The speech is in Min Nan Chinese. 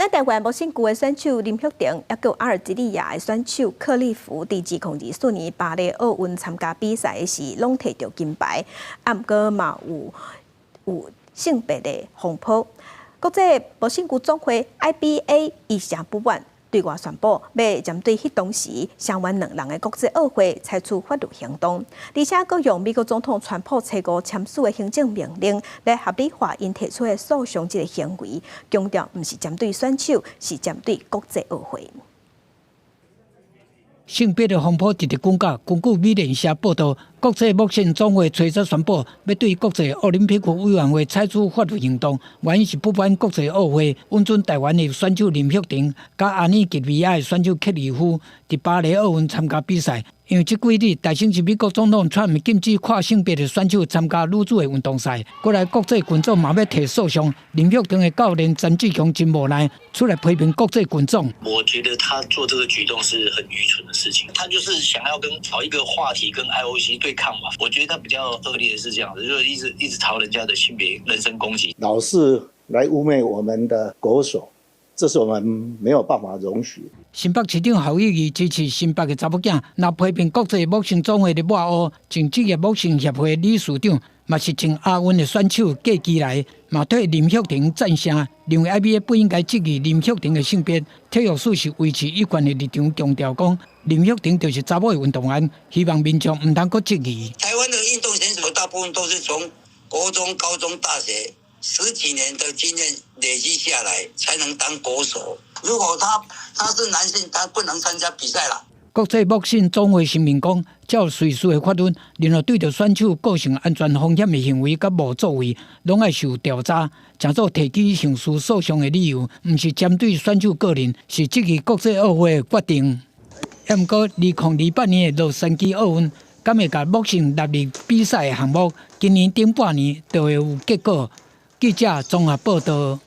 咱台灣摸勝球的選手林育庭，抑閣阿爾及利亞的選手克利夫，佇2024年巴黎奧運參加比賽時，攏提著金牌，啊，毋過嘛有性別的風波。國際摸勝球總會 IBA 伊誠不滿，對外宣布欲針對彼當時聲援兩人的國際奧會採取法律行動，而且閣用美國總統川普初五簽署的行政命令來合理化𪜶提出的訴訟這个行為，強調毋是針對選手，是針對國際奧會。性別的風波直直滾絞。根據美聯社報道，國際摸勝總會隨即宣布，欲對國際奧林匹克委員會採取法律行動，原因是不滿國際奧會允准台灣的選手林育庭佮阿爾及利亞的選手克里夫佇巴黎奧運參加比賽。因為這幾日，大先是美國總統川普禁止跨性別的選手參加女子的運動賽，過來國際拳總嘛欲提訴訟。林育庭的教練陳志強真無奈，出來批評國際拳總。我覺得他做這個舉動是很愚蠢的事情，他就是想要跟找一個話題跟 IOC 對抗嘛。我覺得他比較惡劣的是這樣子，就是一直一直朝人家的性別人身攻擊，老是來污衊我們的國手。這是我們沒有辦法容許。新北市長侯友宜支持新北的查某囝，若批評國際摸勝總會的抹烏，前職業摸勝協會理事長嘛是前亞運的選手郭基來，嘛替林育庭贊聲，認為 IBA 不應該質疑林育庭的性別。體育署是維持一貫的立場，強調講林育庭就是查某的運動員，希望民眾毋通閣質疑。台灣的運動選手大部分都是從國中、高中、大學十幾年的經驗累積下來，才能當國手。如果他是男性，他不能參加比賽啦。國際摸勝總會聲明講，照瑞士的法律，任何對著選手構成安全風險的行為佮無作為，攏愛受調查。成做提起刑事訴訟的理由，毋是針對選手個人，是質疑國際奧會的決定。毋過，2028年的洛杉磯奧運，敢會共摸勝納入比賽的項目？今年頂半年就會有結果。記者綜合報道。